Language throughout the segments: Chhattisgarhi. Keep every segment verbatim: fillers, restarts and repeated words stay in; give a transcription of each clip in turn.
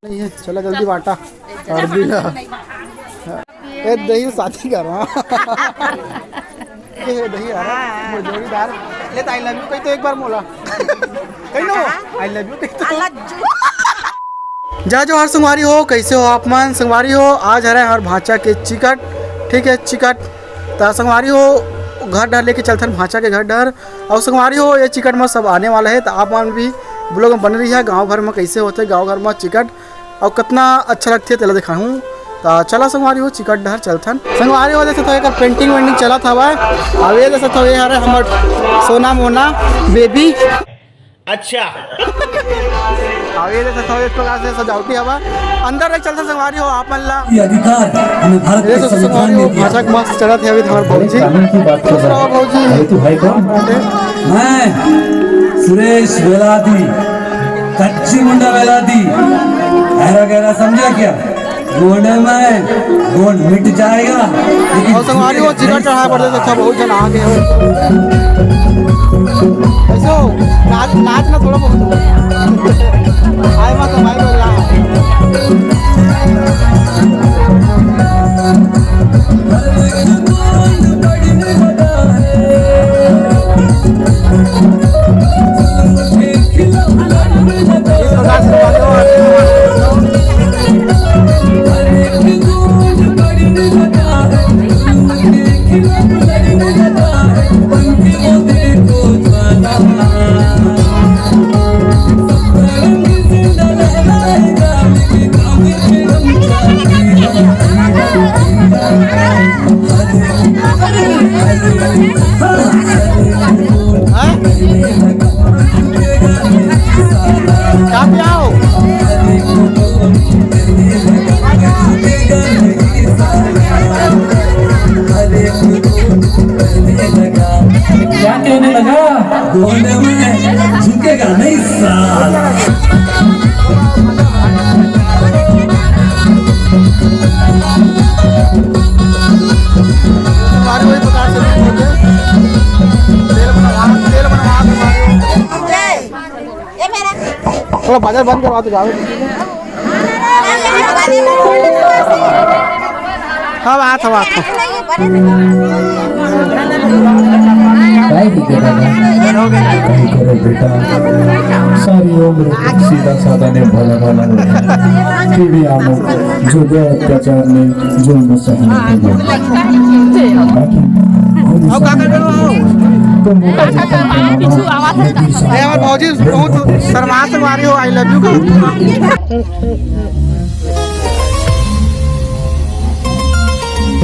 नहीं है, चला जल्दी बांटा। और भी ना। ए, दही साथी कर रहा। ए, दही आ रहा, मोर जोड़ीदार। ले त I love you कही तो एक बार मोला। कही ना, I love you कही तो। जय जोहार संगवारी हो, कैसे हो आप मन? संगवारी हो, आज हरे हमार भांचा के चिकट, ठीक है, चिकट। त संगवारी हो, घर डहर लेके चलथन भांचा के घर डहर। अउ संगवारी हो, ये चिकट म सब आने वाला है, त आप मन भी vlog म बने रहिहा। गांव घर म कैसे होथे, गांव घर म चिकट अउ कतना अच्छा लगथे, तेला दिखाहूं। त चला संगवारी हो, चिकट डहर चलथन। संगवारी हो, देख सकत हो, एकर painting वेंटिंग चलत हवय। अउ ये देख सकत हो, ये हरे हमर सोना मोना baby। अच्छा। अउ ये देख सकत हो, इस प्रकार से सजावटी हवय। अंदर ले चलथन संगवारी हो, आप मन ला। ये अधिकार हमें भारत ये के तो संविधान संगवारी ने हो, दिया। भांचा के मस्त चढ़त हे अभी हमर भौजी। कानून की बात कर रहा है। भौजी। अरे तू है कौन? मैं सुरेश वेलादी, कच्ची मुंडा वेलादी। गहरा गहरा समझा क्या? गोंड में गोंड मिट जाएगा, लेकिन अउ संगवारी हो, चिकट चढ़ाए बर देख सकत हो, बहुत झन आ गे हवय। कैसे हो? नाच, नाच ना थोड़ा बहुत हो। आए मत, भाई, बोल रहा। हाँ? क्या पियाओ? क्या कहने लगा? गोंड में झुकेगा नहीं साला। हमारे वही प्रकार से नहीं होते। तेल बनवा, तेल बनवा के मारो। थोड़ा बाजार बंद करवा तो जावे। हाँ, बात है, बात है। काय दिक्कत है? काय करो बेटा, सारी उम्र सीधा साधा ने भला भला ने, फिर भी हम जो गलत प्रचार ने जुल्म सहने के लिए। बाकी हम अब का कर रहे हो? तुम मोटा चिकन बनाना, पीछू आवाज है। ये हमारे भौजी बहुत शर्मा से मारी हो, I love you का।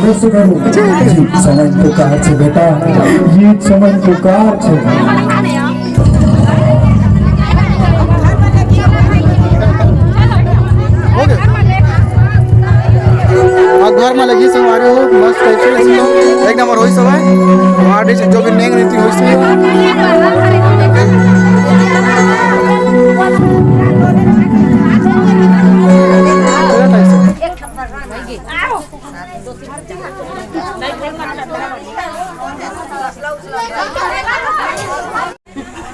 दोस्तों, समय पुकार छे बेटा, ये समय पुकार छे। अब घर में लगी संगवारी हो, मस्त टाइप से इसको एक नंबर होई सब है। हमारे बीच जो भी नेंग रीति होई सब।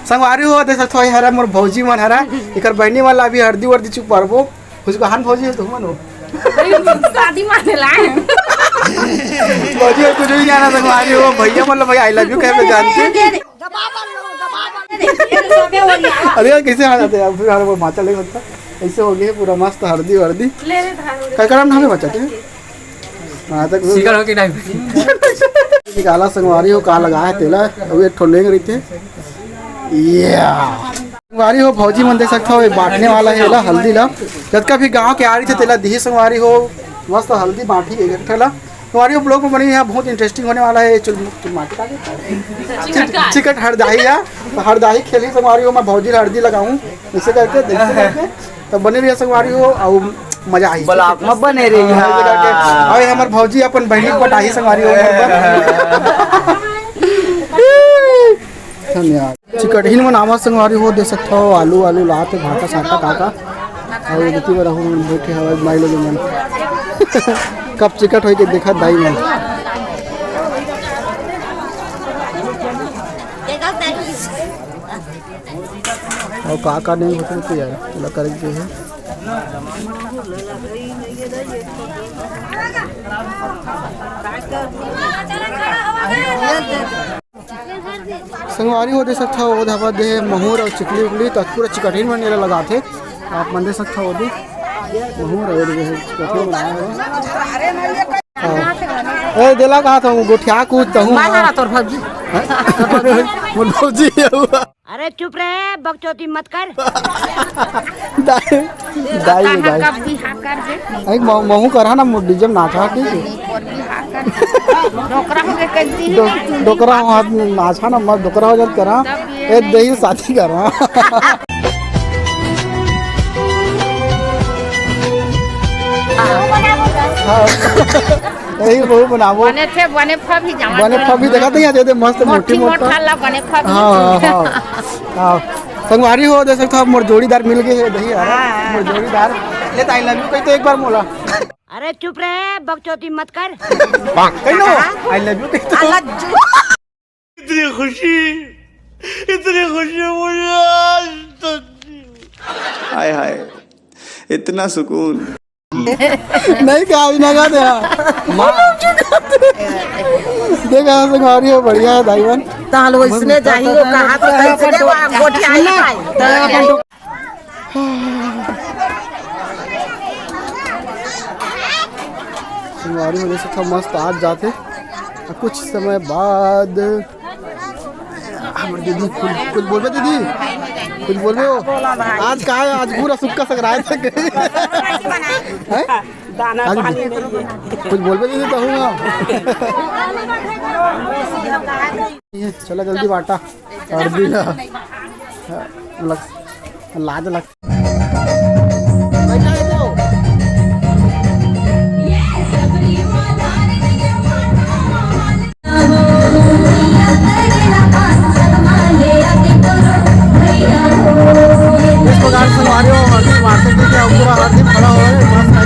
संगवारी हो, देख सकत हो, हरा मोर भौजी मन हरा, एकर बहिनी मन ला अभी हरदी वर्दी चुपारबो। कुछ कहान भौजी हो तुम मनो। शादी माने ला। भौजी हो कुछ भी जाना संगवारी हो, भैया मन ला भाई I love you कहे पे जानते। अरे यार, कैसे आ जाते हैं यार, फिर हमारे वो माचा ले सकता। ऐसे हो गए पूरा मस्त हरदी वर्दी। ले ले धान। का करम नाम है बच्चा के? हाँ, तक शिकार हो के टाइम। निकाला संगवारी हो, का लगा है तेला, अब एक ठो लेंग रही थे। या। संगवारी हो, भौजी मन देख सकत हो, ये बांटने वाला है एला, हल्दी ला। जतका भी गांव के आ रही थे, तेला दिही संगवारी हो, मस्त हल्दी बांटी एक ठेला। संगवारी हो, vlog में बनी यहाँ, बहुत interesting होने वाला है। चुल, चुल माटी का चिकट का। चिकट हरदाही या, तो हरदाही खेली संगवारी हो, मैं भौजी ला हरदी लगाऊं, इसे करके, देखते करके। तो बने रहिए संगवारी हो, और मजा आई। ब्लॉग में बने रहिए। हाँ, ऐसे करके। अरे हमर भौजी अपन बहिनी पटाही संगवारी हो, धन्यवाद। चिकटहिन मन आवा संगवारी हो, देख सकत हो, आलू, आलू लात हे, भाटा साटा काका। अउ एती बर राहुल मन बैठे हवय, माई लोग मन। कब चिकट होई के देखत दाई मन। अउ का का नहीं होथे तो यार, पूरा करे के हे। संगवारी हो, देख सकत हव, ओ ढाबा दे महुर अउ चिकली उकली, त पूरा चिकटहिन मन एला लगाथे। आप मन देख सकत हव, ओदे महुर अउ एदे चिकटहिन बनाए हवय। हाँ। ए, देला कहा था, गोठिया कूद तहूँ। मैं ना तोर भौजी। हैं? मोर भौजी हे वो। अरे चुप रहे, बकचोदी मत कर। दाई, दाई, कहाँ दाई। कब बिहा कर दे? एक महू, महू करा ना, मोर डीजे में नाचा, ठीक है? और बिहा कर दे। डोकरा हो गए, कर दी। डो-, डोकरा हो, हाथ में नाचा ना, मत डोकरा हो जात करा। तब ये ए, नहीं। दही शादी करा। हाँ। यही बहू बनाबो। बने थे, बने फबी जामा बने फबी देखा थे, यहाँ दे मस्त मोटी मोटी मोटा। मोटा ला बने फबी। हाँ, हाँ, हाँ। हाँ। संगवारी हो, देख सकत हव, मोर जोड़ीदार मिल गए हे, दही हरा। हाँ। मोर जोड़ीदार। ले, I love you कही तो एक बार मोला। अरे चुप रहे, बकचोदी मत कर। कही ना, I love you कही तो। I love you। इतनी खुशी, इतनी खुशी मुझे आज तक नहीं हुई। हाय हाय, इतना सुकून। नहीं क्या, अभी ना गा दे। देखा, संगवारी हो, बढ़िया है दाईवन। ताल वैसने जाही, वो कहा तो कैसे दे, वहाँ गोठियाई भाई। संगवारी हो, देख सकत हव, मस्त आज जाथे। अउ कुछ समय बाद हमर दीदी कुछ, कुछ बोलबे दीदी? कुछ बोलबे हो? आज का है? आज पूरा सुक्का संक्रांत है। हैं? आज कुछ बोलबे दीदी, कहूँगा। चला जल्दी बांटा। अरबी ला। लग, लाज लग। इस प्रकार से हमारे वो हल्दी मार्केट में क्या पूरा हल्दी भरा हुआ है, मस्त है।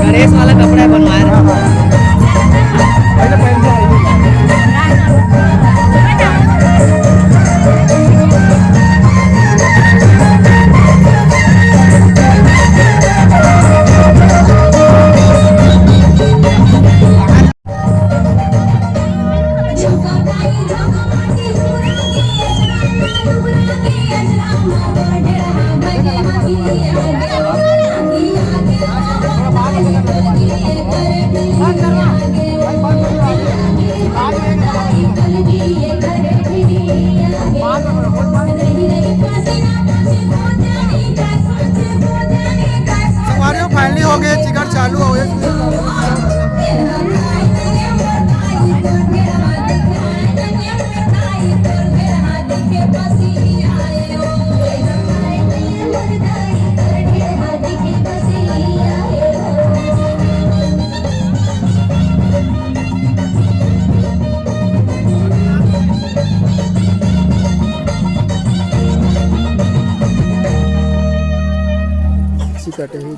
गणेश वाला कपड़ा बनवा रहा है। संगवारी हो, finally हो गए, चिकन चालू हो गए। चिकटही।